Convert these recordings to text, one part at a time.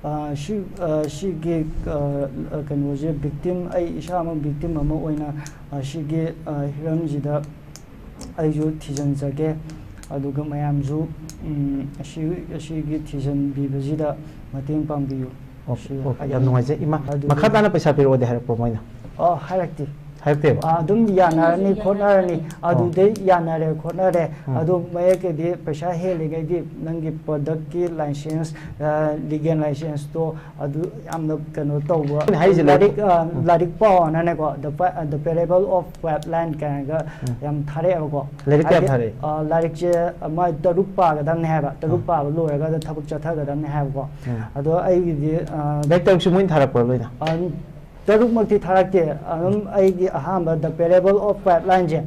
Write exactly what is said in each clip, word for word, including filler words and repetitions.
ꯑ, ꯁꯤ, ꯑ, ꯁꯤꯒꯤ, ꯑ, ꯑ, ꯀꯩꯅꯣꯁꯦ, victim, ꯑꯩ ꯏꯁꯥꯃꯛ victim ꯑꯃ ꯑꯣꯏꯅ, ꯑ, ꯁꯤꯒꯤ, ꯑ, ꯍꯤꯔꯝꯁꯤꯗ ꯑꯩꯁꯨ ꯊꯤꯖꯤꯟꯖꯒꯦ, ꯑꯗꯨꯒ ꯃꯌꯥꯝꯁꯨ, ꯎꯝ, ꯑꯁꯤ, ꯑꯁꯤꯒꯤ ꯊꯤꯖꯤꯟꯕꯤꯕꯁꯤꯗ ꯃꯇꯦꯡ ꯄꯥꯡꯕꯤꯌꯨ꯫ ꯑꯣꯀꯦ, ꯁꯤ ꯑꯣꯀꯦ, ꯌꯥꯝ ꯍꯥꯏꯖꯅꯤꯡꯉꯤ꯫ ꯅꯨꯡꯉꯥꯏꯖꯩ꯫ ꯏꯃꯥ, ꯑꯗꯨꯒ ꯃꯈꯥ ꯇꯥꯅ ꯄꯩꯁꯥ ꯄꯤꯔꯛꯑꯣꯗꯤ ꯍꯥꯏꯔꯛꯄ꯭ꯔꯣ ꯃꯣꯏꯅ? ꯑꯣ, ꯍꯥꯏꯔꯛꯇꯦ꯫ ꯍꯥꯏꯔꯛꯇꯦꯕ? ꯑꯥ, ꯑꯗꯨꯝ ꯌꯥꯅꯔꯅꯤ ꯈꯣꯠꯅꯔꯅꯤ, ꯑꯣ꯫ ꯑꯗꯨꯗꯩ ꯌꯥꯅꯔꯦ ꯈꯣꯠꯅꯔꯦ, ꯎꯝ꯫ ꯑꯗꯨ ꯃꯌꯦꯛꯀꯤꯗꯤ ꯄꯩꯁꯥ ꯍꯦꯜꯂꯤꯉꯩꯗꯤ ꯅꯪꯒꯤ productꯀꯤ license, ꯑ, legal licenseꯇꯣ ꯑꯗꯨ ꯌꯥꯝꯅ ꯀꯩꯅꯣ ꯇꯧꯕ꯫ ꯑꯩꯅ ꯍꯥꯏꯁꯦ ꯂꯥꯏꯔꯤꯛ, ꯂꯥꯏꯔꯤꯛ, ꯑ, ꯎꯝ꯫ ꯂꯥꯏꯔꯤꯛ ꯄꯥꯎ ꯍꯥꯏꯅꯅꯦꯀꯣ, The Pa-, The Parable of Pipeline ꯀꯥꯏꯅꯒ ꯎꯝ꯫ ꯌꯥꯝ ꯊꯥꯔꯛꯑꯦꯕꯀꯣ꯫ ꯂꯥꯏꯔꯤꯛ ꯀꯌꯥꯝ ꯍꯥꯏꯗꯤ, ꯊꯥꯔꯛꯑꯦ? ꯑ, ꯂꯥꯏꯔꯤꯛꯁꯦ, ꯑ, ꯃꯥꯏ ꯇꯔꯨꯛ ꯄꯥꯒꯗꯕꯅꯦ ꯍꯥꯏꯕ, ꯇꯔꯨꯛ ꯎꯝ꯫ ꯄꯥꯕ ꯂꯣꯏꯔꯒ ꯑꯗ ꯊꯕꯛ ꯆꯠꯊꯒꯗꯕꯅꯦ ꯍꯥꯏꯕꯀꯣ꯫ ꯎꯝ꯫ ꯑꯗꯣ ꯑꯩꯒꯤꯗꯤ, ꯑ, ꯂꯥꯏꯔꯤꯛ ꯇꯔꯨꯛꯁꯨ ꯃꯣꯏꯅ ꯊꯥꯔꯛꯄ꯭ꯔꯣ ꯂꯣꯏꯅ? ꯑ, ꯇꯔꯨꯛꯃꯛꯇꯤ ꯊꯥꯔꯛꯇꯦ꯫ ꯑꯗꯨꯝ ꯑꯩꯒꯤ ꯑꯍꯥꯟꯕ The Parable of Pipelineꯁꯦ,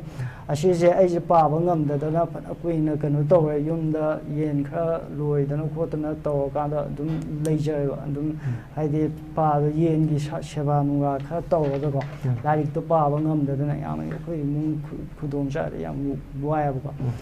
ꯑꯁꯤꯁꯦ ꯑꯩꯁꯦ ꯄꯥꯕ ꯉꯝꯗꯗꯅ ꯐꯅ ꯀꯨꯏꯅ ꯀꯩꯅꯣ ꯇꯧꯔꯦ꯫ ꯌꯨꯝꯗ ꯌꯦꯟ ꯈꯔ ꯂꯣꯏꯗꯅ ꯈꯣꯠꯇꯅ ꯇꯧꯔꯀꯥꯟꯗ ꯑꯗꯨꯝ ꯂꯩꯖꯔꯦꯕ꯫ ꯑꯗꯨꯝ ꯎꯝ꯫ ꯍꯥꯏꯗꯤ ꯄꯥꯕ, ꯌꯦꯟꯒꯤ ꯁ-, ꯁꯦꯕꯥ ꯅꯨꯡꯕꯥ ꯈꯔ ꯇꯧꯔꯒꯀꯣ, ꯎꯝ꯫ ꯂꯥꯏꯔꯤꯛꯇꯣ ꯄꯥꯕ ꯉꯝꯗꯗꯅ ꯌꯥꯝꯅ ꯑꯩꯈꯣꯏ ꯏꯃꯨꯡ ꯈꯨ-, ꯈꯨꯗꯣꯡ ꯆꯥꯗꯦ, ꯌꯥꯝ ꯋꯥꯏꯑꯦꯕꯀꯣ꯫ ꯎꯝ꯫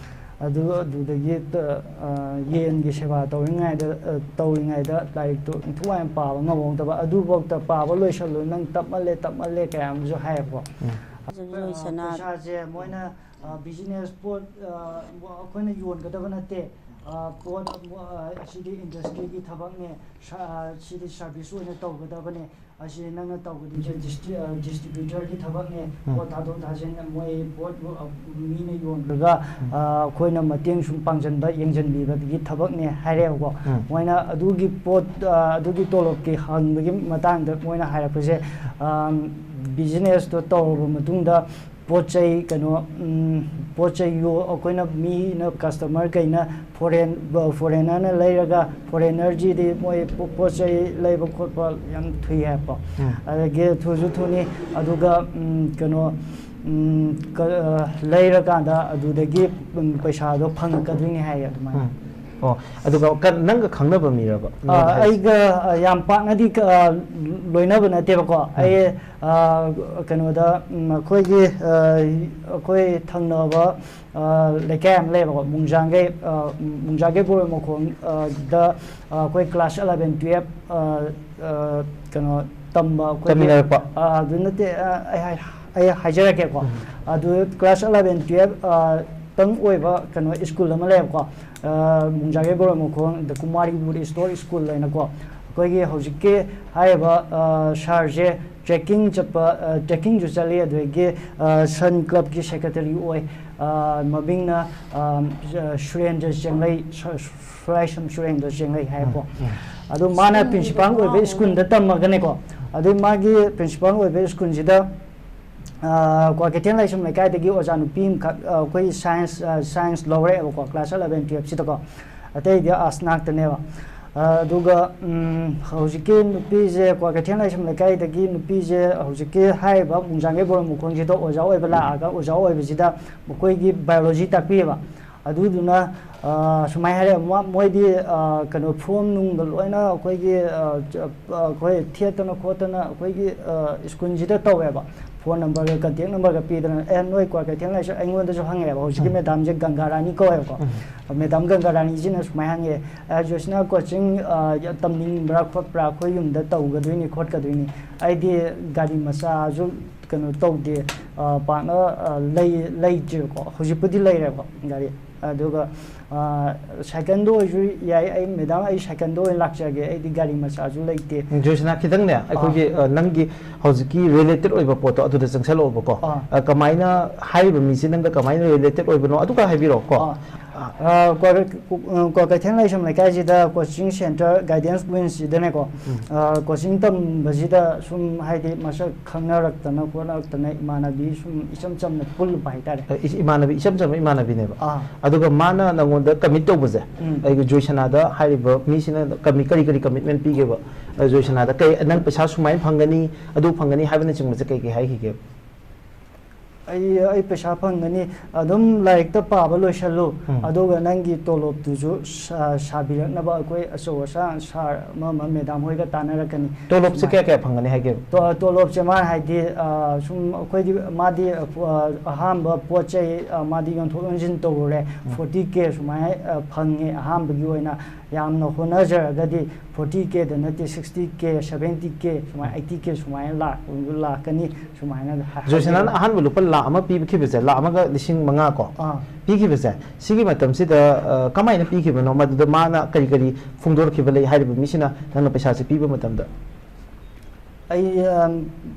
ꯑꯗꯨ, ꯑꯗꯨꯗꯒꯤ ꯇ-, ꯑ, ꯌꯦꯟꯒꯤ ꯁꯦꯕꯥ ꯇꯧꯔꯤꯉꯩꯗ, ꯑ, ꯇꯧꯔꯤꯉꯩꯗ ꯂꯥꯏꯔꯤꯛꯇꯣ ꯏꯟꯊꯨꯋꯥꯏ ꯌꯥꯝ ꯄꯥꯕ ꯉꯝꯍꯧꯗꯕ꯫ "ꯑꯗꯨꯐꯥꯎꯗ ꯄꯥꯕ ꯂꯣꯏꯁꯜꯂꯨ, ꯅꯪ ꯇꯞꯃꯜꯂꯦ, ꯇꯞꯃꯜꯂꯦ" ꯀꯌꯥ ꯑꯃꯁꯨ ꯍꯥꯏꯌꯦꯕꯀꯣ꯫ ꯎꯝ꯫ ꯑꯗꯨ ꯂꯣꯏꯁꯅꯥ ꯄꯩꯁꯥꯁꯦ ꯃꯣꯏꯅ, ꯑ, business ꯄꯣꯠ, ꯑ, ꯑꯩꯈꯣꯏꯅ ꯌꯣꯟꯒꯗꯕ ꯅꯠꯇꯦ꯫ ꯑ, ꯄꯣꯠ, ꯑ, ꯑꯁꯤꯗꯤ industryꯒꯤ ꯊꯕꯛꯅꯦ, ꯁ-, ꯑ, ꯁꯤꯗꯤ service ꯑꯣꯏꯅ ꯇꯧꯒꯗꯕꯅꯦ꯫ ꯑꯁꯤ ꯅꯪꯅ ꯇꯧꯒꯗꯣꯏꯁꯦ distri-, ꯑ, distributorꯒꯤ ꯊꯕꯛꯅꯦ꯫ ꯎꯝ꯫ ꯄꯣꯠ ꯊꯥꯗꯣꯛ ꯊꯥꯖꯤꯟ, ꯃꯣꯏ ꯄꯣꯠ, ꯑ, ꯃꯤꯅ ꯌꯣꯟꯈ꯭ꯔꯒ, ꯎꯝ꯫ ꯑ, ꯑꯩꯈꯣꯏꯅ ꯃꯇꯦꯡ ꯁꯨꯝ ꯄꯥꯡꯁꯤꯟꯕ, ꯌꯦꯡꯁꯤꯟꯕꯤꯕꯒꯤ ꯊꯕꯛꯅꯦ ꯍꯥꯏꯔꯛꯑꯦꯕꯀꯣ꯫ ꯎꯝ꯫ ꯃꯣꯏꯅ ꯑꯗꯨꯒꯤ ꯄꯣꯠ, ꯑ, ꯑꯗꯨꯒꯤ ꯇꯣꯂꯣꯞꯀꯤ ꯍꯪꯕꯒꯤ ꯃꯇꯥꯡꯗ ꯃꯣꯏꯅ ꯍꯥꯏꯔꯛꯄꯁꯦ, ꯑ, businessꯇꯣ ꯇꯧꯔꯕ ꯃꯇꯨꯡꯗ ꯄꯣꯠ ꯆꯩ ꯀꯩꯅꯣ, ꯎꯝ, ꯄꯣꯠ ꯆꯩ ꯌꯣ-, ꯑꯩꯈꯣꯏꯅ ꯃꯤꯅ customer ꯀꯩꯅ foreign, foreignerꯅ ꯂꯩꯔꯒ, foreignerꯁꯤꯗꯤ ꯃꯣꯏ ꯄꯣ-, ꯄꯣꯠ ꯆꯩ ꯂꯩꯕ ꯈꯣꯠꯄ ꯌꯥꯝ ꯊꯨꯏ ꯍꯥꯏꯕꯀꯣ꯫ ꯎꯝ꯫ ꯑꯗꯒꯤ ꯊꯨꯁꯨ ꯊꯨꯅꯤ, ꯑꯗꯨꯒ, ꯎꯝ, ꯀꯩꯅꯣ, ꯎꯝ, ꯀ-, ꯑ, ꯂꯩꯔꯀꯥꯟꯗ ꯑꯗꯨꯗꯒꯤ, ꯎꯝ, ꯄꯩꯁꯥꯗꯣ ꯐꯪꯉꯛꯀꯗꯣꯏꯅꯤ ꯍꯥꯏꯌꯦ ꯑꯗꯨꯃꯥꯏꯅ꯫ ꯎꯝ꯫ ꯑꯣ, ꯑꯗꯨꯒ ꯀ-, ꯅꯪꯒ ꯈꯪꯅꯕ ꯃꯤꯔꯕ? ꯑ, ꯅꯪꯒ ꯍꯥꯏꯁꯦ? ꯑꯩꯒ, ꯑ, ꯌꯥꯝ ꯄꯥꯛꯅꯗꯤ ꯀ-, ꯑ, ꯂꯣꯏꯅꯕ ꯅꯠꯇꯦꯕꯀꯣ꯫ ꯎꯝ꯫ ꯑꯩ, ꯑ, ꯀꯩꯅꯣꯗ, ꯎꯝ, ꯑꯩꯈꯣꯏꯒꯤ, ꯑ, ꯑꯩꯈꯣꯏ ꯊꯪꯅꯕ, ꯑ, ꯂꯩꯀꯥꯏ ꯑꯃ ꯂꯩꯌꯦꯕꯀꯣ, ꯃꯣꯡꯖꯥꯡꯒꯩ, ꯑ, ꯃꯣꯡꯖꯥꯡꯒꯩ ꯕꯣꯔꯣꯏ ꯃꯈꯣꯡ, ꯑ, ꯗ, ꯑ, ꯑꯩꯈꯣꯏ class eleven, twelve, ꯑ, ꯑ, ꯀꯩꯅꯣ ꯇꯝꯕ ꯑꯩꯈꯣꯏꯒꯤ, ꯇꯝꯃꯤꯟꯅꯔꯛꯄ? ꯑ, ꯑꯗꯨ ꯅꯠꯇꯦ, ꯑ, ꯑꯩ ꯍꯥꯏ-, ꯑꯩ ꯍꯥꯏꯖꯔꯛꯀꯦꯀꯣ꯫ ꯎꯝ꯫ ꯑꯗꯨ class eleven, twelve, ꯑ, ꯇꯪ ꯑꯣꯏꯕ ꯀꯩꯅꯣ school ꯑꯃ ꯂꯩꯌꯦꯕꯀꯣ꯫ ꯑ, ꯃꯣꯡꯖꯥꯒꯩ ꯕꯣꯔꯣꯏ ꯃꯈꯣꯡ, the ꯀꯨꯃꯥꯔꯤ Buddhist School ꯍꯥꯏꯅꯀꯣ꯫ ꯑꯩꯈꯣꯏꯒꯤ ꯍꯧꯖꯤꯛꯀꯤ ꯍꯥꯏꯔꯤꯕ, ꯑ, sirꯁꯦ trekking ꯆꯠꯄ, ꯑ, trekkingꯁꯨ ꯆꯠꯂꯤ, ꯑꯗꯨꯗꯒꯤ, ꯑ, Sun Clubꯀꯤ secretary ꯑꯣꯏ꯫ ꯑ, ꯃꯃꯤꯡꯅ, ꯑ, ꯁꯨꯔꯦꯟꯗ꯭ꯔ ꯆꯦꯡꯂꯩ, ꯁ-, ꯁꯨꯔꯥꯏꯁꯝ ꯁꯨꯔꯦꯟꯗ꯭ꯔ ꯆꯦꯡꯂꯩ ꯍꯥꯏꯀꯣ꯫ ꯎꯝ, ꯎꯝ꯫ ꯑꯗꯣ ꯃꯥꯅ principal ꯑꯣꯏꯕ schoolꯗ ꯇꯝꯃꯒꯅꯦꯀꯣ꯫ ꯑꯗꯩ ꯃꯥꯒꯤ principal ꯑꯣꯏꯕ schoolꯁꯤꯗ ꯑ, ꯀ꯭ꯋꯥꯀꯩꯊꯦꯜ ꯂꯥꯏꯁ꯭ꯔꯝ ꯂꯩꯀꯥꯏꯗꯒꯤ ꯑꯣꯖꯥ ꯅꯨꯄꯤ ꯑꯃꯈꯛ, ꯑ, ꯑꯩꯈꯣꯏ science, ꯑ, science ꯂꯧꯔꯛꯑꯦꯕꯀꯣ, class eleven, twelveꯁꯤꯗꯀꯣ꯫ ꯑꯇꯩꯗꯤ arts ꯉꯥꯛꯇꯅꯦꯕ꯫ ꯑ, ꯑꯗꯨꯒ, ꯎꯝ, ꯍꯧꯖꯤꯛꯀꯤ ꯅꯨꯄꯤꯁꯦ, ꯀ꯭ꯋꯥꯀꯩꯊꯦꯜ ꯂꯥꯏꯁ꯭ꯔꯝ ꯂꯩꯀꯥꯏꯗꯒꯤ ꯅꯨꯄꯤꯁꯦ ꯍꯧꯖꯤꯛꯀꯤ ꯍꯥꯏꯔꯤꯕ ꯃꯣꯡꯖꯥꯡꯒꯩ ꯕꯣꯔꯣꯏ ꯃꯈꯣꯡꯁꯤꯗ ꯑꯣꯖꯥ ꯑꯣꯏꯕ ꯂꯥꯛꯑꯒ, ꯑꯣꯖꯥ ꯑꯣꯏꯕꯁꯤꯗ ꯃꯈꯣꯏꯒꯤ biology ꯇꯥꯛꯄꯤꯌꯦꯕ꯫ ꯑꯗꯨꯗꯨꯅ, ꯑ, ꯁꯨꯃꯥꯏꯅ ꯍꯥꯏꯔꯦ, ꯃ-, ꯃꯣꯏꯗꯤ, ꯑ, ꯀꯩꯅꯣ, form ꯅꯨꯡꯒ ꯂꯣꯏꯅ ꯑꯩꯈꯣꯏꯒꯤ, ꯑ, ꯆ-, ꯑ, ꯑꯩꯈꯣꯏ ꯊꯦꯠꯇꯅ ꯈꯣꯠꯇꯅ ꯑꯩꯈꯣꯏꯒꯤ, ꯑ, schoolꯁꯤꯗ ꯇꯧꯋꯦꯕ꯫ Phone numberꯒ contact numberꯒ ꯄꯤꯗꯅ, "ꯑꯦ, ꯅꯣꯏ ꯀ꯭ꯋꯥꯀꯩꯊꯦꯜ ꯂꯥꯏꯁ꯭ꯔꯝ," ꯑꯩꯉꯣꯟꯗꯁꯨ ꯍꯪꯉꯛꯑꯦꯕ꯫ ꯍꯧꯖꯤꯛꯀꯤ ꯎꯝ꯫ Madamꯁꯦ ꯒꯪꯒꯥꯔꯥꯅꯤ ꯀꯧꯋꯦꯕꯀꯣ꯫ ꯎꯝ꯫ Madam ꯒꯪꯒꯥꯔꯥꯅꯤꯁꯤꯅ ꯁꯨꯃꯥꯏꯅ ꯍꯪꯉꯛꯑꯦ, "ꯑ, ꯖꯣꯁꯅꯥ, coaching, ꯑ, ꯇꯝꯅꯤꯡꯕ꯭ꯔꯥ ꯈꯣꯠꯄ꯭ꯔꯥ? ꯑꯩꯈꯣꯏ ꯌꯨꯝꯗ ꯇꯧꯒꯗꯣꯏꯅꯤ ꯈꯣꯠꯀꯗꯣꯏꯅꯤ꯫ ꯑꯩꯗꯤ ꯒꯥꯔꯤ ꯃꯆꯥꯁꯨ ꯀꯩꯅꯣ ꯇꯧꯗꯦ, ꯑ, ꯄꯥꯛꯅ, ꯑ, ꯂꯩ-, ꯂꯩꯇ꯭ꯔꯤꯕꯀꯣ꯫ ꯍꯧꯖꯤꯛꯄꯨꯗꯤ ꯂꯩꯔꯦꯀꯣ ꯒꯥꯔꯤ꯫ ꯑꯗꯨꯒ, ꯑ, cycleꯗ ꯑꯣꯏꯔꯁꯨ ꯌꯥꯏ꯫ ꯑꯩ, "Madam, ꯑꯩ cycleꯗ ꯑꯣꯏꯅ ꯂꯥꯛꯆꯒꯦ, ꯑꯩꯗꯤ ꯒꯥꯔꯤ ꯃꯆꯥꯁꯨ ꯂꯩꯇꯦ"꯫ ꯖꯣꯏꯁꯅꯥ, ꯈꯤꯇꯪꯅꯦ, ꯑꯥ꯫ ꯑꯩꯈꯣꯏꯒꯤ, ꯑ, ꯅꯪꯒꯤ ꯍꯧꯖꯤꯛꯀꯤ related ꯑꯣꯏꯕ ꯄꯣꯠꯇꯣ ꯑꯗꯨꯗ ꯆꯪꯁꯜꯂꯛꯑꯣꯕꯀꯣ꯫ ꯑꯥ꯫ ꯑ, ꯀꯃꯥꯏꯅ ꯍꯥꯏꯔꯤꯕ ꯃꯤꯁꯦ ꯅꯪꯒ ꯀꯃꯥꯏꯅ related ꯑꯣꯏꯕꯅꯣ ꯑꯗꯨꯒ ꯍꯥꯏꯕꯤꯔꯛꯑꯣꯀꯣ꯫ ꯑꯥ꯫ ꯑ, ꯀ꯭ꯋꯥ-, ꯀ꯭ꯋꯥꯀꯩꯊꯦꯜ ꯂꯥꯏꯁ꯭ꯔꯝ ꯂꯩꯀꯥꯏꯁꯤꯗ coaching centre Guidance Pointꯁꯤꯗꯅꯦꯀꯣ, ꯎꯝ꯫ ꯑ, coaching ꯇꯝꯕꯁꯤꯗ ꯁꯨꯝ ꯍꯥꯏꯗꯤ ꯃꯁꯛ ꯈꯪꯅꯔꯛꯇꯅ ꯈꯣꯠꯅꯔꯛꯇꯅ ꯏꯃꯥꯟꯅꯕꯤ ꯁꯨꯝ ꯏꯆꯝ ꯆꯝꯅ ꯄꯨꯜꯂꯨꯕ ꯍꯥꯏꯇꯥꯔꯦ꯫ ꯑ, ꯏ-, ꯏꯃꯥꯟꯅꯕꯤ ꯏꯆꯝ ꯆꯝꯕ ꯏꯃꯥꯟꯅꯕꯤꯅꯦꯕ꯫ ꯑꯥ꯫ ꯑꯗꯨꯒ ꯃꯥꯅ ꯅꯪꯉꯣꯟꯗ commit ꯇꯧꯕꯁꯦ, ꯎꯝ꯫ ꯑꯩꯒꯤ ꯖꯣꯏꯁꯅꯥꯗ ꯍꯥꯏꯔꯤꯕ ꯃꯤꯁꯤꯅ ꯀꯃꯤ-, ꯀꯔꯤ ꯀꯔꯤ commitment ꯄꯤꯒꯦꯕ? ꯑ, ꯖꯣꯏꯁꯅꯥꯗ ꯀꯩ, ꯅꯪ ꯄꯩꯁꯥ ꯁꯨꯃꯥꯏꯅ ꯐꯪꯒꯅꯤ, ꯑꯗꯨ ꯐꯪꯒꯅꯤ ꯍꯥꯏꯕꯅꯆꯤꯡꯕꯁꯦ ꯀꯩ ꯀꯩ ꯍꯥꯏꯈꯤꯒꯦ? ꯑꯩ ꯑꯩ ꯄꯩꯁꯥ ꯐꯪꯒꯅꯤ, ꯑꯗꯨꯝ ꯂꯥꯏꯔꯤꯛꯇ ꯄꯥꯕ ꯂꯣꯏꯁꯜꯂꯨ, ꯎꯝ꯫ ꯑꯗꯨꯒ ꯅꯪꯒꯤ ꯇꯣꯂꯣꯞꯇꯨꯁꯨ ꯁꯥ- ꯁꯥꯕꯤꯔꯛꯅꯕ ꯑꯩꯈꯣꯏ ꯑꯆꯧ ꯑꯁꯥꯡ ꯁꯥꯔ ꯑꯃ ꯑꯃ ꯃꯦꯗꯥꯝ ꯍꯣꯏꯒ ꯇꯥꯟꯅꯔꯛꯀꯅꯤ꯫ ꯇꯣꯂꯣꯞꯁꯦ ꯁꯨꯃꯥꯏꯅ꯫ ꯀꯌꯥ ꯀꯌꯥ ꯐꯪꯒꯅꯤ ꯍꯥꯏꯒꯦ? ꯇꯣ- ꯇꯣꯂꯣꯞꯁꯦ ꯃꯥꯅ ꯍꯥꯏꯗꯤ, ꯑ, ꯁꯨꯝ ꯑꯩꯈꯣꯏꯗꯤ, ꯑ, ꯑꯍꯥꯟꯕ ꯄꯣꯠ ꯆꯩ, ꯑ, ꯃꯥꯗꯤ ꯌꯣꯟꯊꯣꯛ ꯌꯣꯟꯁꯤꯟ ꯇꯧꯔꯨꯔꯦ, ꯎꯝ꯫ ꯐꯣꯔꯇꯤ ꯀꯦ ꯁꯨꯃꯥꯏꯅ, ꯑ, ꯐꯪꯉꯦ ꯑꯍꯥꯟꯕꯒꯤ ꯑꯣꯏꯅ꯫ ꯌꯥꯝꯅ ꯍꯣꯠꯅꯖꯔꯒꯗꯤ ꯐꯣꯔꯇꯤ ꯀꯦꯗ ꯅꯠꯇꯦ, ꯁꯤꯛꯁꯇꯤ ꯀꯦ, ꯁꯚꯦꯟꯇꯤ ꯀꯦ ꯁꯨꯃꯥꯏꯅ, ꯑꯩꯠꯇꯤ ꯀꯦ ꯁꯨꯃꯥꯏꯅ ꯂꯥꯛ-, ꯂꯥꯛꯀꯅꯤ ꯁꯨꯃꯥꯏꯅ ꯍꯥꯏ-, ꯖꯣꯏꯁꯅꯥꯅ ꯍꯥꯏꯖꯕ꯫ ꯑꯍꯥꯟꯕ ꯂꯨꯄꯥ ꯂꯥꯛ ꯑꯃ ꯄꯤꯈꯤꯕꯁꯦ, ꯂꯥꯛ ꯑꯃꯒ ꯂꯤꯁꯤꯡ ꯃꯉꯥ ꯀꯣ ꯑꯥ꯫ ꯄꯤꯈꯤꯕꯁꯦ, ꯁꯤꯒꯤ ꯃꯇꯝꯁꯤꯗ, ꯑ, ꯀꯃꯥꯏꯅ ꯄꯤꯈꯤꯕꯅꯣ? ꯃꯗꯨꯗ ꯃꯥꯅ ꯀꯔꯤ ꯀꯔꯤ ꯐꯣꯡꯗꯣꯔꯛꯈꯤꯕ ꯂꯩ? ꯍꯥꯏꯔꯤꯕ ꯃꯤꯁꯤꯅ ꯅꯪꯅ ꯄꯩꯁꯥꯁꯦ ꯄꯤꯕ ꯃꯇꯝꯗ? ꯑꯩ, ꯑꯝ,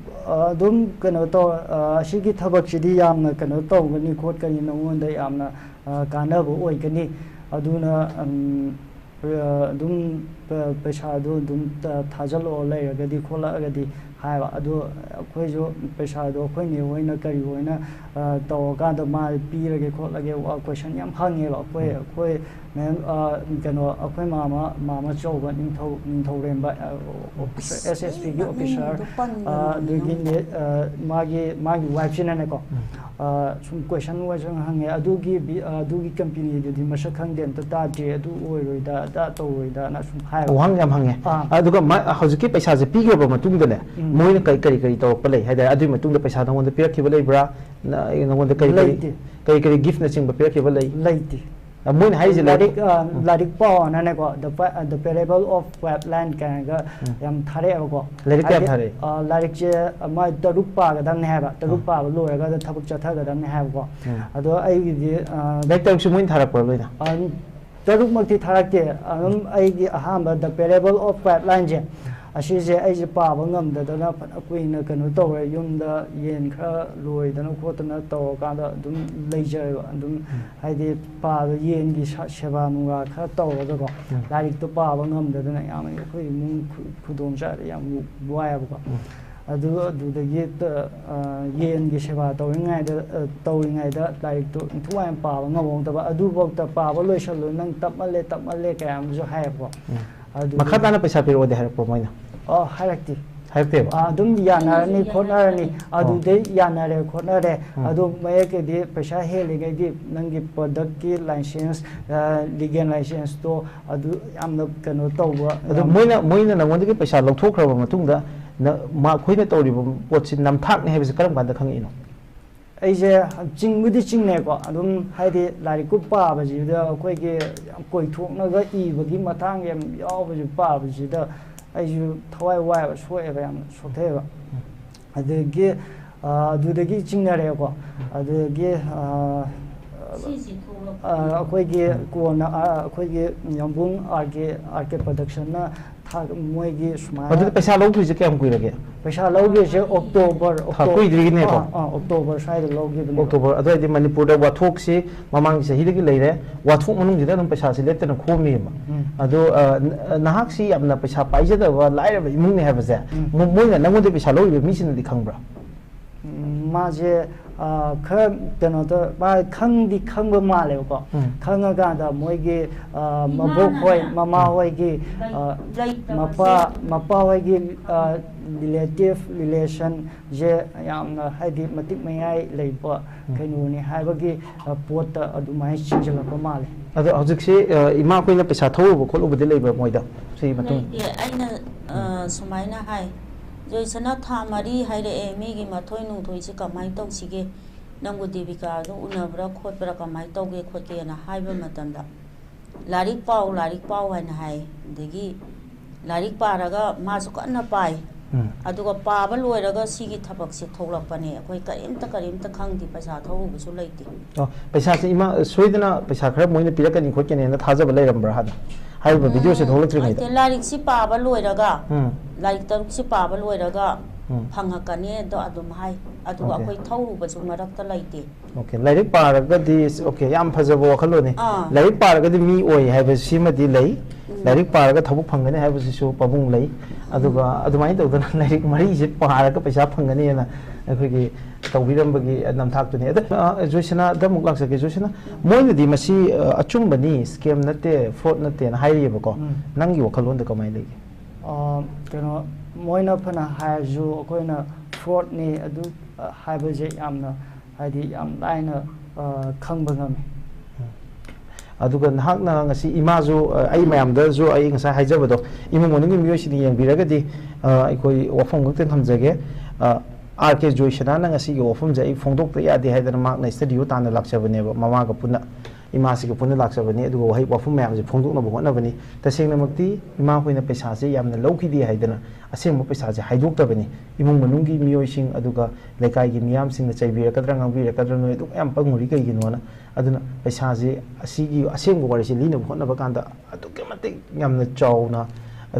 ꯑꯗꯨꯝ ꯀꯩꯅꯣ ꯇꯧ-, ꯑ, ꯑꯁꯤꯒꯤ ꯊꯕꯛꯁꯤꯗꯤ ꯌꯥꯝꯅ ꯀꯩꯅꯣ ꯇꯧꯒꯅꯤ ꯈꯣꯠꯀꯅꯤ, ꯅꯉꯣꯟꯗ ꯌꯥꯝꯅ, ꯑ, ꯀꯥꯟꯅꯕ ꯑꯣꯏꯒꯅꯤ, ꯑꯗꯨꯅ, ꯑꯝ, ꯑ, ꯑꯗꯨꯝ ꯄ-, ꯄꯩꯁꯥꯗꯣ ꯑꯗꯨꯝ ꯊꯥꯖꯤꯜꯂꯛꯑꯣ, ꯂꯩꯔꯒꯗꯤ ꯈꯣꯠꯂꯛꯑꯒꯗꯤ ꯍꯥꯏꯕ꯫ ꯑꯗꯣ ꯑꯩꯈꯣꯏꯁꯨ ꯄꯩꯁꯥꯗꯣ ꯑꯩꯈꯣꯏ ꯅꯦ ꯍꯣꯏꯅ ꯀꯔꯤ ꯍꯣꯏꯅ, ꯑ, ꯇꯧꯔꯀꯥꯟꯗ ꯃꯥ ꯄꯤꯔꯒꯦ ꯈꯣꯠꯂꯒꯦ, ꯋꯥ, ꯀꯣꯏꯁꯟ ꯌꯥꯝ ꯍꯪꯉꯦꯕ꯫ ꯑꯩꯈꯣꯏ, ꯎꯝ꯫ ꯑꯩꯈꯣꯏ ꯃꯦꯝ, ꯑ, ꯀꯩꯅꯣ, ꯑꯩꯈꯣꯏ ꯃꯥꯃ, ꯃꯥꯃ ꯆꯧꯕ ꯅꯤꯡꯊꯧ, ꯅꯤꯡꯊꯧꯔꯦꯝꯕ, ꯑ, ꯑꯣꯐꯤꯁꯔ, ꯑꯦꯁ ꯑꯦꯁ ꯄꯤꯒꯤ ꯑꯣꯐꯤꯁꯔ, ꯃꯃꯤꯡꯗꯣ ꯄꯟꯒꯅꯣ, ꯑ, ꯑꯗꯨꯒꯤ ꯃꯃꯤꯡꯗꯣ꯫ ꯅꯦ-, ꯑ, ꯃꯥꯒꯤ, ꯃꯥꯒꯤ ꯋꯥꯏꯐꯁꯤꯅꯅꯦꯀꯣ, ꯎꯝ꯫ ꯑ, ꯁꯨꯝ ꯀꯣꯏꯁꯟ ꯋꯥꯏꯁꯟ ꯍꯪꯉꯦ, "ꯑꯗꯨꯒꯤ ꯕꯤ-, ꯑ, ꯑꯗꯨꯒꯤ ꯀꯝꯄꯦꯅꯤꯗꯨꯗꯤ ꯃꯁꯛ ꯈꯪꯗꯦ, ꯑꯝꯇ ꯇꯥꯗ꯭ꯔꯤ, ꯑꯗꯨ ꯑꯣꯏꯔꯣꯏꯗ, ꯑꯗꯥ ꯇꯧꯔꯣꯏꯗꯅ" ꯁꯨꯝ ꯍꯥꯏꯕ꯫ ꯋꯥꯍꯪ ꯌꯥꯝ ꯍꯪꯉꯦ꯫ ꯑꯥ꯫ ꯑꯗꯨꯒ ꯃꯥ-, ꯍꯧꯖꯤꯛꯀꯤ ꯄꯩꯁꯥꯁꯦ ꯄꯤꯈ꯭ꯔꯕ ꯃꯇꯨꯡꯗꯅꯦ, ꯎꯝ꯫ ꯃꯣꯏꯅ ꯀꯔꯤ, ꯀꯔꯤ, ꯀꯔꯤ ꯇꯧꯔꯛꯄ ꯂꯩ? ꯍꯥꯏꯇꯥꯔꯦ, ꯑꯗꯨꯒꯤ ꯃꯇꯨꯡꯗ ꯄꯩꯁꯥ ꯅꯉꯣꯟꯗ ꯄꯤꯔꯛꯈꯤꯕ ꯂꯩꯕ꯭ꯔꯥ? ꯅ-, ꯅꯉꯣꯟꯗ ꯀꯔꯤ, ꯀꯔꯤ, ꯂꯩꯇꯦ꯫ ꯀꯔꯤ, ꯀꯔꯤ ꯒꯤꯐꯅꯆꯤꯡꯕ ꯄꯤꯔꯛꯈꯤꯕ ꯂꯩ? ꯂꯩꯇꯦ꯫ ꯑ, ꯃꯣꯏꯅ ꯍꯥꯏꯔꯤꯁꯦ ꯂꯥꯏꯔꯤꯛ, ꯂꯥꯏꯔꯤꯛ, ꯑ, ꯎꯝ꯫ ꯂꯥꯏꯔꯤꯛ ꯄꯥꯎꯅꯅꯦꯀꯣ, The Pa-, The Parable of Pipeline ꯀꯥꯏꯅꯒ ꯎꯝ꯫ ꯌꯥꯝ ꯊꯥꯔꯛꯑꯦꯕꯀꯣ꯫ ꯂꯥꯏꯔꯤꯛ ꯀꯌꯥꯝ ꯍꯥꯏꯗꯤ, ꯊꯥꯔꯛꯏ? ꯑ, ꯂꯥꯏꯔꯤꯛꯁꯦ, ꯑ, ꯃꯥꯏ ꯇꯔꯨꯛ ꯄꯥꯒꯗꯕꯅꯦ ꯍꯥꯏꯕ꯫ ꯇꯔꯨꯛ ꯎꯝ꯫ ꯄꯥꯕ ꯂꯣꯏꯔꯒ ꯊꯕꯛ ꯆꯠꯊꯒꯗꯕꯅꯦ ꯍꯥꯏꯕꯀꯣ꯫ ꯎꯝ꯫ ꯑꯗꯣ ꯑꯩꯒꯤꯗꯤ, ꯑ, ꯂꯥꯏꯔꯤꯛ ꯇꯔꯨꯛꯁꯨ ꯃꯣꯏꯅ ꯊꯥꯔꯛꯄ꯭ꯔꯣ ꯂꯣꯏꯅ? ꯑ, ꯇꯔꯨꯛꯃꯛꯇꯤ ꯊꯥꯔꯛꯇꯦ꯫ ꯑꯗꯨꯝ ꯑꯩꯒꯤ ꯑꯍꯥꯟꯕ The Parable of Pipeline ꯁꯦ, ꯑꯁꯤꯁꯦ ꯑꯩꯁꯦ ꯄꯥꯕ ꯉꯝꯗꯗꯅ ꯐꯅ ꯀꯨꯏꯅ ꯀꯩꯅꯣ ꯇꯧꯔꯦ꯫ ꯌꯨꯝꯗ ꯌꯦꯟ ꯈꯔ ꯂꯣꯏꯗꯅ ꯈꯣꯠꯇꯅ ꯇꯧꯔꯀꯥꯟꯗ ꯑꯗꯨꯝ ꯂꯩꯖꯔꯦꯕ꯫ ꯑꯗꯨꯝ ꯎꯝ꯫ ꯍꯥꯏꯗꯤ ꯄꯥꯕ, ꯌꯦꯟꯒꯤ ꯁ-, ꯁꯦꯕꯥ ꯅꯨꯡꯕꯥ ꯈꯔ ꯇꯧꯔꯒꯀꯣ, ꯎꯝ꯫ ꯂꯥꯏꯔꯤꯛꯇꯣ ꯄꯥꯕ ꯉꯝꯗꯗꯅ ꯌꯥꯝꯅ ꯑꯩꯈꯣꯏ ꯏꯃꯨꯡ ꯈꯨ-, ꯈꯨꯗꯣꯡ ꯆꯥꯗꯦ, ꯌꯥꯝ ꯋꯥꯏꯑꯦꯕꯀꯣ꯫ ꯎꯝ꯫ ꯑꯗꯨ, ꯑꯗꯨꯗꯒꯤ ꯇ-, ꯑ, ꯌꯦꯟꯒꯤ ꯁꯦꯕꯥ ꯇꯧꯔꯤꯉꯩꯗ, ꯑ, ꯇꯧꯔꯤꯉꯩꯗ ꯂꯥꯏꯔꯤꯛꯇꯨ ꯏꯟꯊꯨꯉꯥꯏꯅ ꯄꯥꯕ ꯉꯝꯍꯧꯗꯕ꯫ "ꯑꯗꯨꯐꯥꯎꯗ ꯄꯥꯕ ꯂꯣꯏꯁꯜꯂꯨ, ꯅꯪ ꯇꯞꯃꯜꯂꯦ, ꯇꯞꯃꯜꯂꯦ" ꯀꯌꯥ ꯑꯃꯁꯨ ꯍꯥꯏꯌꯦꯕꯀꯣ꯫ ꯎꯝ꯫ ꯑꯗꯨ ꯃꯈꯥ ꯇꯥꯅ ꯄꯩꯁꯥ ꯄꯤꯔꯛꯑꯣꯗꯤ ꯍꯥꯏꯔꯛꯄ꯭ꯔꯣ ꯃꯣꯏꯅ? ꯑ, ꯍꯥꯏꯔꯛꯇꯦ꯫ ꯍꯥꯏꯔꯛꯇꯦꯕ? ꯑꯗꯨꯝ ꯌꯥꯅꯔꯅꯤ ꯈꯣꯠꯅꯔꯅꯤ, ꯑꯣ꯫ ꯑꯗꯨꯗꯩ ꯌꯥꯅꯔꯦ ꯈꯣꯠꯅꯔꯦ, ꯎꯝ꯫ ꯑꯗꯨ ꯃꯌꯦꯛꯀꯤꯗꯤ ꯄꯩꯁꯥ ꯍꯦꯜꯂꯤꯉꯩꯗꯤ ꯅꯪꯒꯤ ꯄ꯭ꯔꯗꯛꯀꯤ ꯂꯥꯏꯁꯦꯟꯁ, ꯂꯤꯒꯦꯜ ꯂꯥꯏꯁꯦꯟꯁꯇꯣ ꯑꯗꯨ ꯌꯥꯝꯅ ꯀꯩꯅꯣ ꯇꯧꯕ꯫ ꯑꯗꯣ ꯌꯥꯝ ꯃꯣꯏꯅ ꯃꯣꯏꯅ ꯅꯪꯉꯣꯟꯗꯒꯤ ꯄꯩꯁꯥ ꯂꯧꯊꯣꯛꯈ꯭ꯔꯕ ꯃꯇꯨꯡꯗ, ꯅ- ꯃꯥ- ꯑꯩꯈꯣꯏꯅ ꯇꯧꯔꯤꯕ ꯄꯣꯠꯁꯤ ꯅꯝꯊꯥꯛꯅꯤ ꯍꯥꯏꯕꯁꯤ ꯀꯔꯝ ꯀꯥꯟꯗ ꯈꯪꯉꯛꯏꯅꯣ? ꯑꯩꯁꯦ ꯆꯤꯡꯕꯨꯗꯤ ꯆꯤꯡꯅꯩꯀꯣ, ꯑꯗꯨꯝ ꯍꯥꯏꯗꯤ ꯂꯥꯏꯔꯤꯛꯀꯨꯞ ꯄꯥꯕꯁꯤꯗ ꯑꯩꯈꯣꯏꯒꯤ ꯌꯥꯝ ꯀꯣꯏꯊꯣꯛꯅꯒ ꯏꯕꯒꯤ ꯃꯇꯥꯡ ꯌꯥꯝ ꯌꯥꯎꯕꯁꯨ, ꯄꯥꯕꯁꯤꯗ ꯑꯩꯁꯨ ꯊꯋꯥꯏ ꯋꯥꯏꯕ, ꯁꯣꯛꯑꯦꯕ, ꯌꯥꯝꯅ ꯁꯣꯛꯊꯩꯑꯕ꯫ ꯑꯗꯒꯤ ꯑ, ꯑꯗꯨꯗꯒꯤ ꯆꯤꯡꯅꯔꯛꯑꯦꯀꯣ꯫ ꯑꯗꯒꯤ ꯑ, ꯁꯤꯁꯤ ꯊꯣꯛꯂꯛꯄ ꯑ, ꯑꯩꯈꯣꯏꯒꯤ ꯀꯣꯟꯅ ꯑ, ꯑꯩꯈꯣꯏꯒꯤ ꯌꯥꯝꯕꯨꯡ ꯑꯥꯔ ꯀꯦ ꯑꯥꯔ ꯀꯦ ꯄ꯭ꯔꯗꯛꯁꯟꯅ ꯊꯥ- ꯃꯣꯏꯒꯤ ꯁꯨꯃꯥꯏꯅ ꯑꯗꯨꯗꯤ ꯄꯩꯁꯥ ꯂꯧꯈ꯭ꯔꯤꯁꯦ ꯀꯌꯥꯝ ꯀꯨꯏꯔꯒꯦ? ꯄꯩꯁꯥ ꯂꯧꯈ꯭ꯔꯤꯁꯦ ꯑꯣꯛꯇꯣꯕꯔ, ꯊꯥ ꯀꯨꯏꯗ꯭ꯔꯤꯅꯦꯀꯣ? ꯑꯥ, ꯑꯥ, ꯑꯣꯛꯇꯣꯕꯔ ꯁ꯭ꯋꯥꯏꯗ ꯂꯧꯈꯤꯕꯅꯦ꯫ ꯑꯣꯛꯇꯣꯕꯔ ꯑꯗꯨꯋꯥꯏꯗꯤ ꯃꯅꯤꯄꯨꯔꯗ ꯋꯥꯊꯣꯛꯁꯤ ꯃꯃꯥꯡꯒꯤ ꯆꯍꯤꯗꯒꯤ ꯂꯩꯔꯦ, ꯋꯥꯊꯣꯛ ꯃꯅꯨꯡꯁꯤꯗ ꯑꯗꯨꯝ ꯄꯩꯁꯥꯁꯤ ꯂꯦꯞꯇꯅ ꯈꯣꯝꯃꯤꯕ꯫ ꯎꯝ꯫ ꯑꯗꯣ ꯑ, ꯅ- ꯅꯍꯥꯛꯁꯤ ꯌꯥꯝꯅ ꯄꯩꯁꯥ ꯄꯥꯏꯖꯗꯕ ꯂꯥꯏꯔꯕ ꯏꯃꯨꯡꯅꯤ ꯍꯥꯏꯕꯁꯦ ꯎꯝ꯫ ꯃꯣ- ꯃꯣꯏꯅ ꯅꯪꯉꯣꯟꯗ ꯄꯩꯁꯥ ꯂꯧꯔꯤꯕ ꯃꯤꯁꯤꯡꯅꯗꯤ ꯈꯪꯕ꯭ꯔꯥ? ꯎꯝ, ꯃꯥꯁꯦ ꯑ, ꯈꯔ ꯀꯩꯅꯣ ꯇꯧ, ꯃꯥ ꯈꯪꯗꯤ ꯈꯪꯕ ꯃꯥꯜꯂꯦꯕꯀꯣ꯫ ꯎꯝ꯫ ꯈꯪꯉꯀꯥꯟꯗ ꯃꯣꯏꯒꯤ ꯑ, ꯃꯕꯣꯛ ꯍꯣꯏ, ꯃꯃꯥ ꯍꯣꯏꯒꯤ ꯑ, ꯂꯩꯇꯕꯁꯦ ꯃꯄꯥ ꯃꯄꯥ ꯍꯣꯏꯒꯤ ꯔꯤꯂꯦꯇꯤꯚ ꯔꯤꯂꯦꯁꯟꯁꯦ ꯌꯥꯝꯅ ꯍꯥꯏꯗꯤ ꯃꯇꯤꯛ ꯃꯌꯥꯏ ꯂꯩꯕ ꯎꯝ꯫ ꯀꯩꯅꯣꯅꯤ ꯍꯥꯏꯕꯒꯤ ꯑ, ꯄꯣꯠꯇ ꯑꯗꯨꯃꯥꯏꯅ ꯆꯤꯡꯁꯤꯜꯂꯛꯄ ꯃꯥꯜꯂꯦ꯫ ꯑꯗꯣ ꯍꯧꯖꯤꯛꯁꯤ ꯑ, ꯏꯃꯥ ꯑꯩꯈꯣꯏꯅ ꯄꯩꯁꯥ ꯊꯧꯔꯨꯕ ꯈꯣꯠꯂꯨꯕꯗꯤ ꯂꯩꯕ꯭ꯔꯥ ꯃꯣꯏꯗ? ꯁꯤꯒꯤ ꯃꯇꯨꯡ ꯂꯩꯇꯦ꯫ ꯑꯩꯅ ꯑ, ꯁꯨꯃꯥꯏꯅ ꯍꯥꯏ, ꯖꯣꯏꯁꯅꯥ ꯊꯥ ꯃꯔꯤ ꯍꯥꯏꯔꯛꯑꯦ, ꯃꯤꯒꯤ ꯃꯊꯣꯏ ꯅꯨꯡꯊꯣꯏꯁꯤ ꯀꯃꯥꯏꯅ ꯇꯧꯁꯤꯒꯦ, ꯅꯪꯕꯨ ꯗꯦꯕꯤꯀꯥꯗꯣ ꯎꯅꯕ꯭ꯔꯥ ꯈꯣꯠꯄ꯭ꯔꯥ, ꯀꯃꯥꯏꯅ ꯇꯧꯒꯦ ꯈꯣꯠꯀꯦꯅ ꯍꯥꯏꯕ ꯃꯇꯝꯗ, ꯂꯥꯏꯔꯤꯛ ꯄꯥꯎ, ꯂꯥꯏꯔꯤꯛ ꯄꯥꯎ ꯍꯥꯏꯅ ꯍꯥꯏ꯫ ꯑꯗꯒꯤ ꯂꯥꯏꯔꯤꯛ ꯄꯥꯔꯒ ꯃꯥꯁꯨ ꯀꯟꯅ ꯄꯥꯏ꯫ ꯎꯝ꯫ ꯑꯗꯨꯒ ꯄꯥꯕ ꯂꯣꯏꯔꯒ ꯁꯤꯒꯤ ꯊꯕꯛꯁꯦ ꯊꯣꯛꯂꯛꯄꯅꯦ꯫ ꯑꯩꯈꯣꯏ ꯀꯔꯤꯝꯇ ꯀꯔꯤꯝꯇ ꯈꯪꯗꯦ, ꯄꯩꯁꯥ ꯊꯧꯔꯨꯕꯁꯨ ꯂꯩꯇꯦ꯫ ꯑꯣ, ꯄꯩꯁꯥꯁꯦ ꯏꯃꯥ ꯁꯣꯏꯗꯅ ꯄꯩꯁꯥ ꯈꯔ ꯃꯣꯏꯅ ꯄꯤꯔꯛꯀꯅꯤ ꯈꯣꯠꯀꯅꯤꯅ ꯊꯥꯖꯕ ꯂꯩꯔꯝꯕ꯭ꯔꯥ ꯍꯥꯟꯅ? ꯍꯥꯏꯔꯤꯕ ꯚꯤꯗꯤꯑꯣꯁꯦ ꯊꯣꯛꯂꯛꯇ꯭ꯔꯤꯉꯩꯗ? ꯅꯠꯇꯦ, ꯂꯥꯏꯔꯤꯛꯁꯤ ꯄꯥꯕ ꯂꯣꯏꯔꯒ, ꯎꯝ꯫ ꯂꯥꯏꯔꯤꯛ ꯇꯔꯨꯛꯁꯤ ꯄꯥꯕ ꯂꯣꯏꯔꯒ ꯎꯝ꯫ ꯐꯪꯉꯛꯀꯅꯤ ꯑꯗꯣ ꯑꯗꯨꯝ ꯍꯥꯏ꯫ ꯑꯗꯨꯒ ꯑꯣꯀꯦ꯫ ꯑꯩꯈꯣꯏ ꯊꯧꯔꯨꯕꯁꯨ ꯃꯔꯛꯇ ꯂꯩꯇꯦ꯫ ꯑꯣꯀꯦ, ꯂꯥꯏꯔꯤꯛ ꯄꯥꯔꯒꯗꯤ, ꯑꯣꯀꯦ, ꯌꯥꯝ ꯐꯖꯕ ꯋꯥꯈꯜꯂꯣꯟꯅꯤ꯫ ꯑꯥ꯫ ꯂꯥꯏꯔꯤꯛ ꯄꯥꯔꯒꯗꯤ ꯃꯤ ꯑꯣꯏ ꯍꯥꯏꯕꯁꯤꯃꯗꯤ ꯂꯩ꯫ ꯎꯝ꯫ ꯂꯥꯏꯔꯤꯛ ꯄꯥꯔꯒ ꯊꯕꯛ ꯐꯪꯒꯅꯤ ꯍꯥꯏꯕꯁꯤꯁꯨ ꯄꯥꯕꯨꯡ ꯂꯩ꯫ ꯑꯗꯨꯒ ꯑꯗꯨꯃꯥꯏꯅ ꯇꯧꯗꯅ ꯂꯥꯏꯔꯤꯛ ꯃꯔꯤꯁꯦ ꯄꯥꯔꯒ ꯄꯩꯁꯥ ꯐꯪꯒꯅꯤꯅ ꯑꯩꯈꯣꯏꯒꯤ ꯇꯧꯕꯤꯔꯝꯕꯒꯤ ꯅꯝꯊꯥꯛꯇꯨꯅꯤ꯫ ꯑꯗ, ꯑ, ꯖꯣꯏꯁꯅꯥꯗ ꯑꯃꯨꯛ ꯂꯥꯛꯆꯒꯦ꯫ ꯖꯣꯏꯁꯅꯥ, ꯃꯣꯏꯅꯗꯤ ꯃꯁꯤ, ꯑ, ꯑꯆꯨꯝꯕꯅꯤ, ꯁ꯭ꯀꯦꯝ ꯅꯠꯇꯦ, ꯐ꯭ꯔꯣꯗ ꯅꯠꯇꯦꯅ ꯍꯥꯏꯔꯤꯑꯕꯀꯣ꯫ ꯎꯝ꯫ ꯅꯪꯒꯤ ꯋꯥꯈꯜꯂꯣꯟꯗ ꯀꯃꯥꯏꯅ ꯂꯩꯒꯦ? ꯑ, ꯀꯩꯅꯣ, ꯃꯣꯏꯅ ꯐꯅ ꯍꯥꯏꯔꯁꯨ ꯑꯩꯈꯣꯏꯅ ꯐ꯭ꯔꯣꯗꯅꯤ ꯑꯗꯨ, ꯑ, ꯍꯥꯏꯕꯁꯦ ꯌꯥꯝꯅ, ꯍꯥꯏꯗꯤ, ꯌꯥꯝ ꯂꯥꯏꯅ, ꯑ, ꯈꯪꯕ ꯉꯝꯃꯤ꯫ ꯑꯗꯨꯒ ꯅꯍꯥꯛꯅ ꯉꯁꯤ ꯏꯃꯥꯁꯨ, ꯑ, ꯑꯩ ꯃꯌꯥꯝꯗꯁꯨ ꯑꯩ ꯉꯁꯥꯏ ꯍꯥꯏꯖꯕꯗꯣ, ꯏꯃꯨꯡ ꯃꯅꯨꯡꯒꯤ ꯃꯤꯑꯣꯏꯁꯤꯡꯅ ꯌꯦꯡꯕꯤꯔꯒꯗꯤ, ꯑ, ꯑꯩꯈꯣꯏ ꯋꯥꯐꯝ ꯈꯛꯇꯪ ꯊꯝꯖꯒꯦ꯫ ꯑ, ꯑꯥꯔ ꯀꯦ ꯖꯣꯏꯁꯅꯥꯅ ꯉꯁꯤꯒꯤ ꯋꯥꯐꯝꯁꯦ ꯑꯩ ꯐꯣꯡꯗꯣꯛꯇ ꯌꯥꯗꯦ ꯍꯥꯏꯗꯅ ꯃꯍꯥꯛꯅ ꯁ꯭ꯇꯨꯗꯤꯑꯣ ꯇꯥꯟꯅ ꯂꯥꯛꯆꯕꯅꯦꯕ, ꯃꯃꯥꯒ ꯄꯨꯟꯅ, ꯏꯃꯥꯁꯤꯒ ꯄꯨꯟꯅ ꯂꯥꯛꯆꯕꯅꯤ꯫ ꯑꯗꯨꯒ ꯋꯥꯍꯩ, ꯋꯥꯐꯝ ꯃꯌꯥꯝꯁꯦ ꯐꯣꯡꯗꯣꯛꯅꯕ ꯍꯣꯠꯅꯕꯅꯤ꯫ ꯇꯁꯦꯡꯅꯃꯛꯇꯤ ꯏꯃꯥꯈꯣꯏꯅ ꯄꯩꯁꯥꯁꯦ ꯌꯥꯝꯅ ꯂꯧꯈꯤꯗꯦ ꯍꯥꯏꯗꯅ ꯑꯁꯦꯡꯕ ꯄꯩꯁꯥꯁꯦ ꯍꯥꯏꯗꯣꯛꯇꯕꯅꯤ꯫ ꯏꯃꯨꯡ ꯃꯅꯨꯡꯒꯤ ꯃꯤꯑꯣꯏꯁꯤꯡ ꯑꯗꯨꯒ ꯂꯩꯀꯥꯏꯒꯤ ꯃꯤꯌꯥꯝꯁꯤꯡꯅ ꯆꯩꯕꯤꯔꯛꯀꯗ꯭ꯔꯥ, ꯉꯥꯡꯕꯤꯔꯛꯀꯗ꯭ꯔꯥ, "ꯅꯣꯏ ꯑꯗꯨꯛ ꯌꯥꯝ ꯄꯪꯉꯨꯔꯤ ꯀꯩꯒꯤꯅꯣꯅ?" ꯑꯗꯨꯅ ꯄꯩꯁꯥꯁꯦ, ꯑꯁꯤꯒꯤ ꯑꯁꯦꯡꯕ ꯋꯥꯔꯤꯁꯦ ꯂꯤꯅꯕ ꯍꯣꯠꯅꯕ ꯀꯥꯟꯗ ꯑꯗꯨꯛꯀꯤ ꯃꯇꯤꯛ ꯌꯥꯝꯅ ꯆꯥꯎꯅ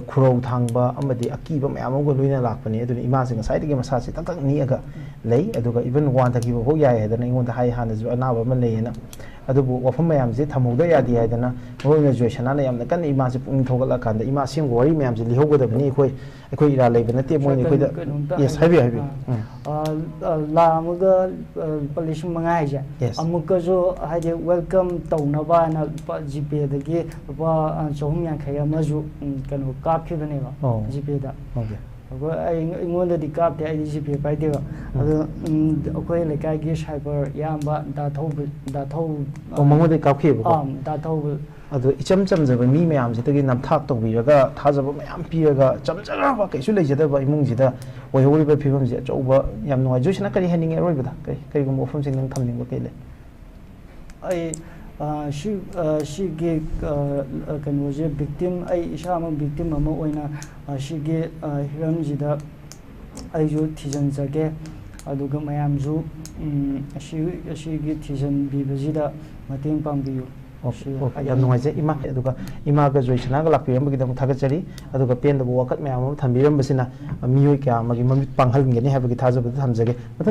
ꯈꯨꯔꯧ ꯊꯥꯡꯕ ꯑꯃꯗꯤ ꯑꯀꯤꯕ ꯃꯌꯥꯝ ꯑꯃꯒ ꯂꯣꯏꯅ ꯂꯥꯛꯄꯅꯤ꯫ ꯑꯗꯨꯅ ꯏꯃꯥꯁꯦ ꯉꯁꯥꯏꯗꯒꯤ ꯃꯁꯥꯁꯦ ꯊꯛ ꯊꯛ ꯅꯤꯛꯑꯒ ꯂꯩ꯫ ꯑꯗꯨꯒ ꯏꯚꯟ ꯋꯥꯟꯊꯈꯤꯕ ꯐꯥꯎ ꯌꯥꯏ ꯍꯥꯏꯗꯅ ꯑꯩꯉꯣꯟꯗ ꯍꯥꯏ, ꯍꯥꯟꯅꯁꯨ ꯑꯅꯥꯕ ꯑꯃ ꯂꯩꯌꯦꯅ꯫ ꯑꯗꯨꯕꯨ ꯋꯥꯐꯝ ꯃꯌꯥꯝꯁꯦ ꯊꯝꯍꯧꯗ ꯌꯥꯗꯦ ꯍꯥꯏꯗꯅ ꯃꯔꯨ ꯑꯣꯏꯅ ꯖꯣꯏꯁꯅꯥꯅ ꯌꯥꯝꯅ ꯀꯟꯅ ꯏꯃꯥꯁꯦ ꯄꯨꯛꯅꯤꯡ ꯊꯧꯒꯠꯂꯀꯥꯟꯗ ꯏꯃꯥ ꯑꯁꯦꯡꯕ ꯋꯥꯔꯤ ꯃꯌꯥꯝꯁꯦ ꯂꯤꯍꯧꯒꯗꯕꯅꯤ꯫ ꯑꯩꯈꯣꯏ, ꯑꯩꯈꯣꯏ ꯏꯔꯥ ꯂꯩꯕ ꯅꯠꯇꯦ꯫ ꯃꯣꯏꯅ ꯑꯩꯈꯣꯏꯗ, ꯀꯩꯅꯣꯝꯇ ꯌꯦꯁ, ꯍꯥꯏꯒꯦ꯫ ꯍꯥꯏꯕꯤꯌꯨ, ꯍꯥꯏꯕꯤꯌꯨ꯫ ꯑꯥ꯫ ꯎꯝ꯫ ꯑ, ꯑ, ꯂꯥꯛ ꯑꯃꯒ, ꯑ, ꯂꯨꯄꯥ ꯂꯤꯁꯤꯡ ꯃꯉꯥ ꯍꯥꯏꯁꯦ, ꯌꯦꯁ꯫ ꯑꯃꯨꯛꯀꯁꯨ ꯍꯥꯏꯗꯤ ꯋꯦꯜꯀꯝ ꯇꯧꯅꯕ ꯍꯥꯏꯅ ꯂꯨꯄꯥ ꯖꯤꯄꯦꯗꯒꯤ ꯂꯨꯄꯥ, ꯑ, ꯆꯍꯨꯝ ꯌꯥꯡꯈꯩ ꯑꯃꯁꯨ, ꯎꯝ, ꯀꯩꯅꯣ, ꯀꯥꯞꯈꯤꯕꯅꯦꯕ, ꯑꯣ꯫ ꯖꯤꯄꯦꯗ꯫ ꯑꯣꯀꯦ꯫ ꯑꯩꯈꯣꯏ, ꯑꯩ, ꯑꯩꯉꯣꯟꯗꯗꯤ ꯀꯥꯞꯇꯦ, ꯑꯩꯗꯤ ꯖꯤꯄꯦ ꯄꯥꯏꯗꯦꯕ꯫ ꯎꯝ꯫ ꯑꯗꯣ, ꯎꯝ, ꯑꯩꯈꯣꯏ ꯂꯩꯀꯥꯏꯒꯤ ꯁꯥꯏꯕꯔ ꯏꯌꯥꯝꯕ ꯗꯥ ꯊꯧꯕ-, ꯗꯥ ꯊꯧ-, ꯑꯣ, ꯃꯉꯣꯟꯗꯒꯤ ꯀꯥꯞꯈꯤꯕꯀꯣ? ꯑꯥ, ꯗꯥ ꯊꯧꯕ-, ꯑꯗꯣ ꯏꯆꯝ ꯆꯝꯖꯕ ꯃꯤ ꯃꯌꯥꯝꯁꯤꯗꯒꯤ ꯅꯝꯊꯥꯛ ꯇꯧꯕꯤꯔꯒ ꯊꯥꯖꯕ ꯃꯌꯥꯝ ꯄꯤꯔꯒ ꯆꯝꯖꯈ꯭ꯔꯕ, ꯀꯩꯁꯨ ꯂꯩꯖꯗꯕ ꯏꯃꯨꯡꯁꯤꯗ ꯑꯣꯏꯍꯧꯔꯤꯕ ꯐꯤꯕꯝꯁꯦ ꯑꯆꯧꯕ ꯌꯥꯝ ꯅꯨꯡꯉꯥꯏ꯫ ꯖꯣꯏꯁꯅꯥ, ꯀꯔꯤ ꯍꯥꯏꯅꯤꯡꯉꯤ ꯑꯔꯣꯏꯕꯗ? ꯀꯔꯤ, ꯀꯔꯤꯒꯨꯝꯕ ꯋꯥꯐꯝꯁꯤꯡ ꯅꯪ ꯊꯝꯅꯤꯡꯕ ꯀꯩ ꯂꯩ? ꯑꯩ, ꯑ, ꯁꯤ, ꯑ, ꯁꯤꯒꯤ, ꯑ, ꯑ, ꯀꯩꯅꯣꯁꯦ, ꯚꯤꯛꯇꯤꯝ, ꯑꯩ ꯏꯁꯥꯃꯛ ꯚꯤꯛꯇꯤꯝ ꯑꯃ ꯑꯣꯏꯅ, ꯑ, ꯁꯤꯒꯤ, ꯑ, ꯍꯤꯔꯝꯁꯤꯗ ꯑꯩꯁꯨ ꯊꯤꯖꯤꯟꯖꯒꯦ, ꯑꯗꯨꯒ ꯃꯌꯥꯝꯁꯨ, ꯎꯝ, ꯑꯁꯤ, ꯑꯁꯤꯒꯤ ꯊꯤꯖꯤꯟꯕꯤꯕꯁꯤꯗ ꯃꯇꯦꯡ ꯄꯥꯡꯕꯤꯌꯨ꯫ ꯑꯣꯀꯦ, ꯁꯤ ꯑꯣꯀꯦ, ꯌꯥꯝ ꯍꯥꯏꯖꯅꯤꯡꯉꯤ꯫ ꯅꯨꯡꯉꯥꯏꯖꯩ꯫ ꯏꯃꯥ, ꯑꯗꯨꯒ ꯏꯃꯥꯒ ꯖꯣꯏꯁꯅꯥꯒ ꯂꯥꯛꯄꯤꯔꯝꯕꯒꯤꯗꯃꯛ ꯊꯥꯒꯠꯆꯔꯤ꯫ ꯑꯗꯨꯒ ꯄꯦꯟꯗꯕ ꯋꯥꯀꯠ ꯃꯌꯥꯝ ꯑꯃ ꯊꯝꯕꯤꯔꯝꯕꯁꯤꯅ ꯃꯤꯑꯣꯏ ꯀꯌꯥ ꯑꯃꯒꯤ ꯃꯃꯤꯠ ꯄꯥꯡꯍꯟꯒꯅꯤ ꯍꯥꯏꯕꯒꯤ ꯊꯥꯖꯕꯗꯨ ꯊꯝꯖꯒꯦ꯫ ꯃꯊꯪ